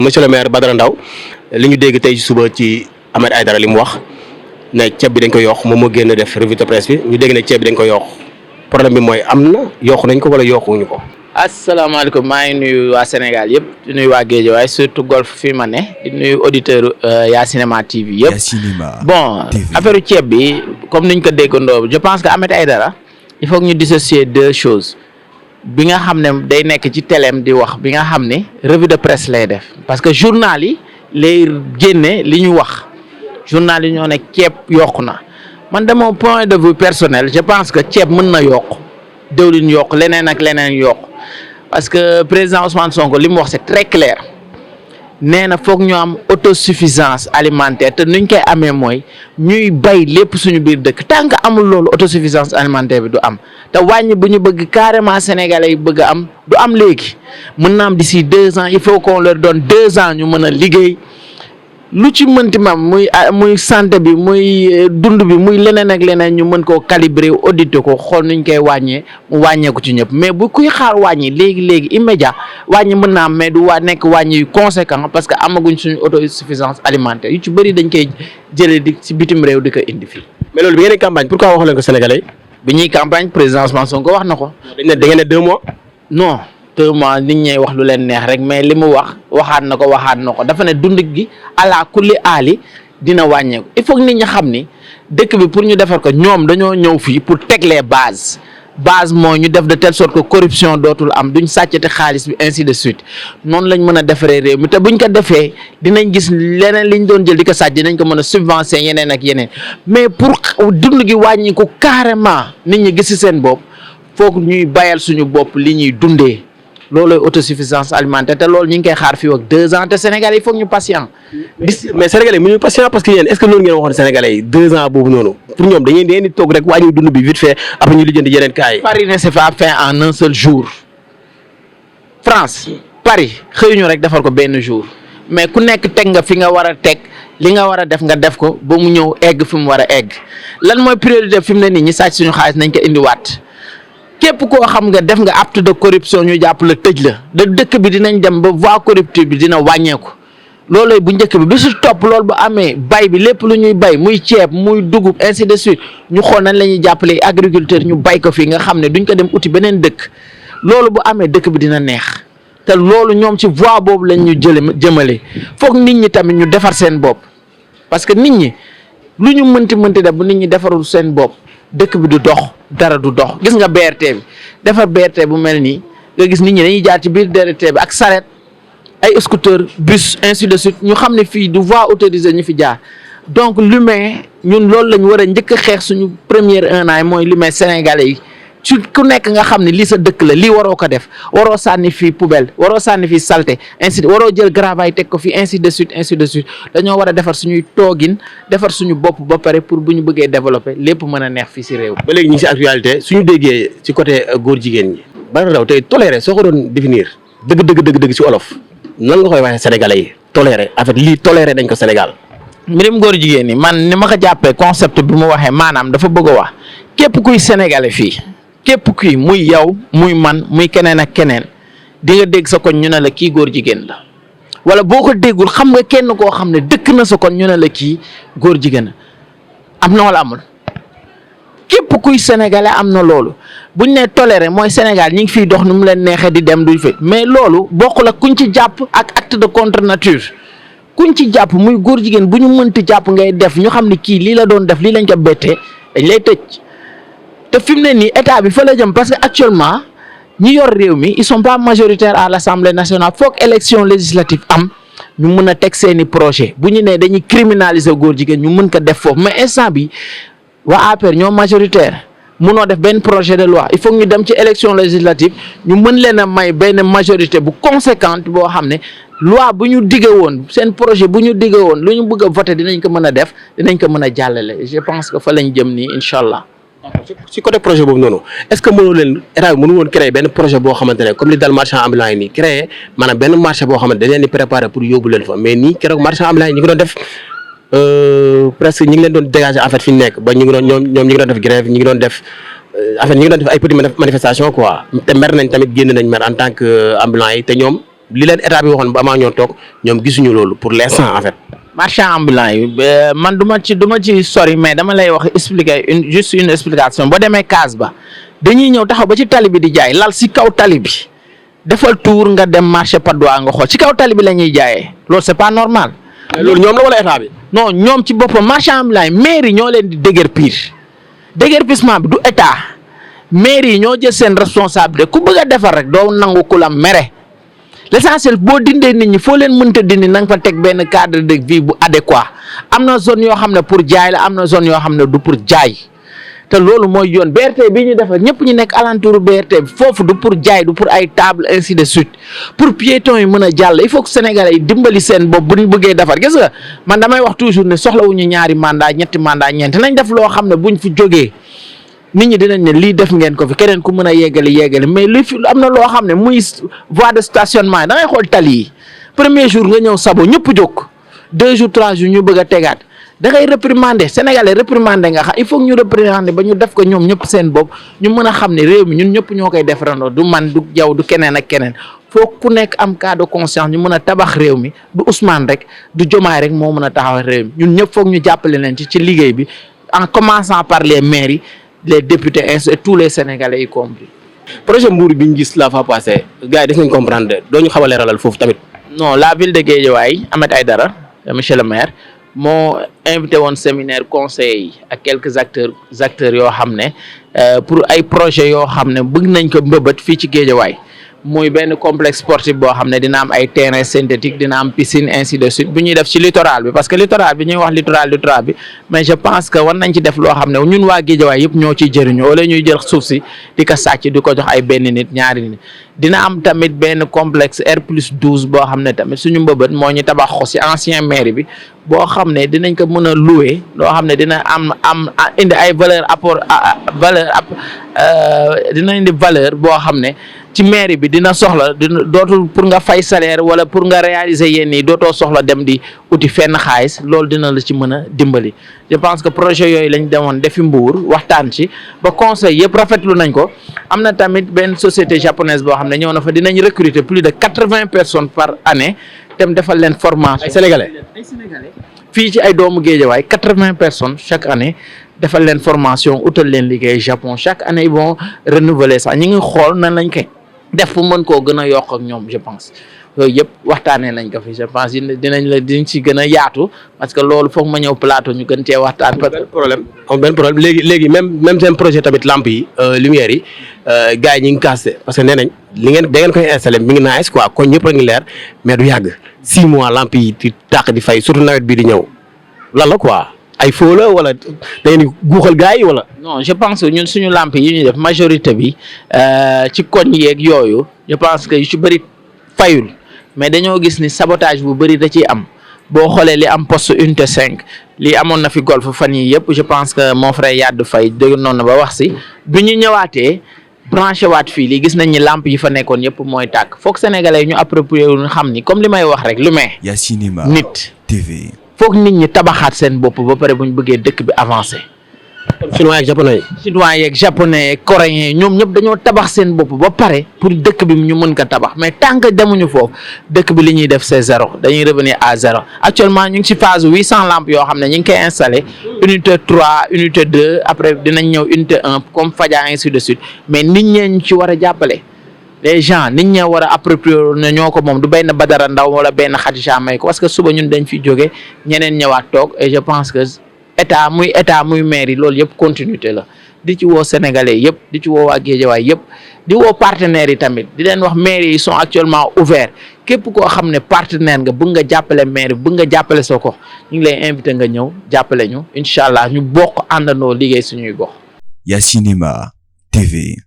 monsieur le maire Badara Ndao li ñu dégg tey suba ci Ahmed Aïdara li mu wax ne ceeb bi dañ ko yokk moom moo génn def revue de presse bi ñu dégg ne ceeb bi dañ ko yokk problème bi mooy am na yokk nañ ko wala yokkuwuñu ko. asalaamaaleykum maa ngi nuyu waa Sénégal yëpp di nuyu waa Guédiawaye surtout golf fii ma ne di nuyu auditeur Ya Cinéma TV yëpp. Bon affaire ceeb bi comme niñ ko déggandoo je pense que Ahmed Aïdara il faut que ñu dissocier deux choses. bi nga xam ne day nekk ci téléem di wax bi nga xam ne revue de presse lay def parce que journal yi lay génne li ñu wax journal yi ñoo ne ceeb yokku na man de mon point de vue personnel je pense que ceeb mën na yokk diwlin yokk leneen ak leneen yokk parce que président Ousmane Sonko li mu wax c'est très clair nee na foog ñu am autosuffisance alimentaire te nuñ koy amee mooy ñuy bay lépp suñu biir dëkk tant que amul loolu autosuffisance alimentaire bi du am te wàññi bu ñu bëgg carrément sénégalais yi bëgg a am du am léegi mën na am d'ici 2 ans il faut qu'on leur donne 2 ans ñu mën a liggéey lu ci mënti mam muy santé bi muy dund bi muy leneen ak leneen ñu mën koo calibrer auditer ko xool nuñ koy wàññee mu wàññeeku ci ñëpp mais bu kuy xaar wàññi léegi immédiat wàññi mën naa am mais du nekk wàññi yu conséquent parce que amaguñ suñu autosuffisance alimentaire yu ci bëri dañ koy jëlee di ci bitim réew di ko indi fii. mais loolu bi ngeen di campagne pourquoi waxu leen ko sénégalais. bi ñuy campagne président Ousmane Sonko wax na ko. dañ ne da ngeen ne 2 mois. non 2 mois nit ñi wax lu leen neex rek mais li mu waxaat na ko dafa ne dund gi ala kulli aali dina wàññeeku il faut que nit ñi xam ni dëkk bi pour ñu defar ko ñoom dañoo ñëw fii pour teg les base mooy ñu def de telle sorte que corruption dootul am duñ sàccate xaalis bi ainsi de suite noonu lañ mën a defaree réew mi te buñ ko defee dinañ gis leneen liñ doon jël di ko sàcc dinañ ko mën a subventionner yeneen ak yeneen mais pour dund gi wàññi ko carrément nit ñi gis ci seen bopp foog ñuy bayal suñu bopp li ñuy dundee. loolu autosuffisance alimentaire te loolu ñu ngi koy xaar fii ak 2 ans te Sénégal il faut ñu patient. mais Sénégalais mu ñu patient parce que yéen est-ce que loolu ngeen waxoon Sénégalais yi 2 ans boobu noonu pour ñoom dañuy di toog rek wàññi dund bi vite fait après ñu lijjanti yeneen cas yi. Paris ne s'est pas fait en un seul jour France Paris xëyuñu rek defar ko benn jour mais ku nekk teg nga fi nga war a teg li nga war a def nga def ko ba mu ñëw egg fi mu war a egg lan mooy priorité fi mu ne nii ñi sàcc suñu xaalis nañ ko indiwaat. képp koo xam nga def nga acte de corruption ñu jàpp la tëj la da dëkk bi dinañ dem ba voie corruptive bi dina wàññeeku loolooy bu njëkk bi si topp loolu ba amee bay bi lépp lu ñuy bay muy ceeb muy dugub ainsi de suite ñu xool nañ la ñuy jàppale agriculteur ñu bay ko fii nga xam ne duñ ko dem uti beneen dëkk loolu bu amee dëkk bi dina neex te loolu ñoom ci voie boobu lañ ñu jëmale foog nit ñi tamit ñu defar seen bopp parce que nit ñi lu ñu mënti def bu nit ñi defarul seen bopp dëkk bi du dox dara du dox gis nga BRT bi defar BRT bu mel nii nga gis nit ñi dañuy jaar ci biir BRT bi ak saret ay scooter bus ainsi de suite ñu xam ne fii du voie autorisée ñu fi jaar donc l'humain ñun loolu lañ war a njëkk a xeex suñu première 1 an mooy l'humain sénégalais yi ci ku nekk nga xam ne lii sa dëkk la lii waroo ko def waroo sànni fii poubelle waroo sànni fii saleté ainsi waroo jël gravaay teg ko fii ainsi de suite dañoo war a defar suñuy toogin defar suñu bopp ba pare pour bu ñu bëggee développer lépp mën a neex fii si réew. ba léegi ñu ngi si actualité suñu déggee ci côté góor jigéen ñi. Badara Ndao tey toléré soo ko doon définir dëgg si olof nan nga koy waxee sénégalais yi toléré en fait lii toléré dañ ko Sénégal. mbirum góor jigéen ñi man ni ma ko jàppee concept bi mu waxee maanaam dafa bëgg a wax képp kuy sénégalais fii. képp kii muy yow muy man muy keneen ak keneen di nga dégg sa koñ ñu ne la kii góor jigéen la wala boo ko déggul xam nga kenn koo xam ne dëkk na sa koñ ñu ne la kii góor jigéen am na wala amul képp kuy sénégalais am na loolu buñ ne toléré mooy Sénégal ñi ngi fiy dox nu mu leen neexee di dem duñ fi mais loolu bokkul ak kuñ ci jàpp ak acte de contre nature kuñ ci jàpp muy góor jigéen bu ñu mënti jàpp ngay def ñu xam ne kii lii la doon def lii lañ ko bettee dañ lay tëj. te fi mu ne nii état bi fa la jëm parce que actuellement ñi yor réew mi ils sont pas majoritaires à l'Assemblée nationale foog élection législative am ñu mën a teg seeni projet bu ñu nee dañuy criminaliser góor jigéen ñu mën ko def foofu mais instant bi waa APR ñoo majoritaire mënoo def benn projet de loi il faut ñu dem ci élection législative ñu mën leen a may benn majorité bu conséquente boo xam ne loi bu ñu digge woon seen projet bu ñu digge woon lu ñu bëgg a voter dinañ ko mën a def dinañ ko mën a jàllale je pense que fa lañ jëm nii incha allah. ci côté projet boobu noonu est-ce que mënoo leen état bi mënu woon créer benn projet boo xamante ne comme li dal marchand ambulant yi nii créer maanaam benn marché boo xamante dañ leen di préparer pour yóbbu leen fa mais nii keroog marchand ambulant yi ñu ngi doon def presque ñi ngi leen doon dégager en fait fi ñu nekk ba ñu ngi doon ñoom ñi ngi doon def grève ñi ngi doon def en fait ñi ngi doon def ay petites manifestations quoi te mer nañ tamit génn nañ mer en tant que ambulant yi te ñoom li leen état bi waxoon ba amaa ñoo toog ñoom gisuñu loolu pour l'instant en fait. marchand ambulant yi man du ma ci sori mais dama lay wax expliquer juste une explication boo demee case ba dañuy ñëw taxaw ba ci tali bi di jaay lal si kaw tali bi defal tour nga dem marché Patte d'Oie nga xool ci kaw tali bi la ñuy jaayee loolu c'est pas normal. loolu ñoom la wala état bi. non ñoom ci boppam marchand ambulant yi mairie ñoo leen di déguerpissement bi du état mairie yi ñoo jël seen responsabilité ku bëgg a defar rek doo nangu ku la mere. l'essentiel boo dindee nit ñi foo leen mënta dindi na nga fa teg benn cadre de vie bu adéquat am na zone yoo xam ne pour jaay la am na zone yoo xam ne du pour jaay te loolu mooy yoon BRT bi ñu defar ñëpp ñu nekk alentour BRT bi foofu du pour jaay du pour ay table ainsi de suite pour piétons yi mën a jàll il faut que sénégalais yi dimbali seen bopp bu ñu bëggee defar gis nga man damay wax toujours ne soxlawuñu ñaari mandat ñetti mandat ñeent nañ def loo xam ne buñ fi jógee. nit ñi dinañ ne lii def ngeen ko fi keneen ku mën a yeggali mais li fi am na loo xam ne muy voie de stationnement yi da ngay xool tali yi premier jour nga ñëw sabo ñëpp jóg 2 jours 3 jours ñu bëgg a tegaat da ngay réprimander sénégalais réprimander nga xam il faut que ñu réprimander ba ñu def ko ñoom ñëpp seen bopp ñu mën a xam ne réew mi ñun ñëpp ñoo koy defarandoo du man du yow du keneen ak keneen foog ku nekk am cas de conscience ñu mën a tabax réew mi du Ousmane rek du Diomaye rek moo mën a taxaw réew mi ñun ñëpp foog ñu jàppale leen ci liggéey bi en commençant par les maires yi les députés et tous les Sénégalais y compris. projet Mbour bi ñu gis la fois passé gars yi def nañ comprendre doo ñu xaw a leeralal foofu tamit. non la ville de Guédiawaye Ahmed Aïdara monsieur le maire moo invité woon séminaire conseillers yi ak quelques acteurs yoo xam ne pour ay projets yoo xam ne bëgg nañ ko mbëbët fii ci Guédiawaye muy benn complexe sportif boo xam ne dina am ay terrain synthétique dina am piscine ainsi de suite bu ñuy def ci littoral bi parce que littoral bi ñuy wax littoral bi mais je pense que war nañ ci def loo xam ne ñun waa Guédiawaye yëpp ñoo ciy jëriñu wala ñuy jël suuf si di ko sàcc di ko jox ay benn nit ñaari nit dina am tamit benn complexe R+12 boo xam ne tamit suñu mbëbët moo ñu tabax ko ci ancien mairie bi boo xam ne dinañ ko mën a louer loo xam ne dina am indi ay dina indi valeur boo xam ne ci mairie bi dina soxla dootul pour nga fay salaire wala pour nga réaliser yenn yi dootoo soxla dem di uti fenn xaalis loolu dina la ci mën a dimbali je pense que projet yooyu lañ demoon defi Mbour waxtaan ci ba conseil yëpp rafetlu nañ ko am na tamit benn société japonaise boo xam ne ñëw na fa dinañ recruter plus de 80 personnes par année dem defal leen formation. ay sénégalais fii ci ay doomu Guédiawaye 80 personnes chaque année defal leen formation utal leen liggéey Japon chaque année ils vont renouveler ça ñi ngi xool nan lañ koy def fu mën koo gën a yokk ak ñoom je pense yooyu yëpp waxtaanee nañ ko fi je pense dinañ ci gën a yaatu parce que loolu foog ma ñëw plateau ñu gën cee waxtaan. benn problème léegi même seen projet tamit lampe yi lumière yi gars yi ñu ngi casté parce que nee nañ da ngeen koy installé mi ngi nice quoi kon ñëpp a ngi leer mais du yàgg 6 mois lampe yi di tàq di fay surtout nawet bii di ñëw lan la quoi. ay foo la wala da ngeen di guuxal gars yi wala. non je pense que ñun suñu lampe yi ñuy def majorité bi ci koñ yeeg yooyu je pense que yu ci bëri fayul mais dañoo gis ni sabotage bu bëri da ciy am boo xoolee li am poste unité 5 li amoon na fi golf fan yi yëpp je pense que mon frère Yadou Faye dégg noonu na ba wax si bi ñu ñëwaatee branché waat fii lii gis nañ ni lampe yi fa nekkoon yëpp mooy tàkk foog sénégalais ñu approprié wu ñu xam ni comme li may wax rek lu may Yacinema nit TV. foog nit ñi tabaxaat seen bopp ba pare bu ñu bëggee dëkk bi avancé. chinois yeeg japonais yeeg coréens ñoom ñëpp dañoo tabax seen bopp ba pare pour dëkk bi ñu mën ko tabax mais tant que demuñu foofu dëkk bi li ñuy def c'est zéro dañuy revenir à zéro actuellement ñu ngi ci phase 800 lampes yoo xam ne ñu ngi koy installé unité 3 unité 2 après dinañ ñëw unité 1 comme Fadia ainsi de suite mais nit ñee ñu ci war a jàppale. les gens nit ñi war a approprier ne ñoo ko moom du benn Badara Ndaw wala benn Khadija may ko parce que suba ñun dañ fi jóge ñeneen ñëwaat toog et je pense que état muy maire yi loolu yëpp continuité la di ci woo sénégalais yëpp di ci woo waa Guédiawaye yëpp di woo partenaires yi tamit di leen wax maire yi sont actuellement ouverts képp koo xam ne partenaire nga bëgg nga jàppale maire bëgg nga jàppale sa ko ñu ngi lay invité nga ñëw jàppale ñu incha allah ñu bokk àndandoo liggéey suñuy gox. Yacinema TV.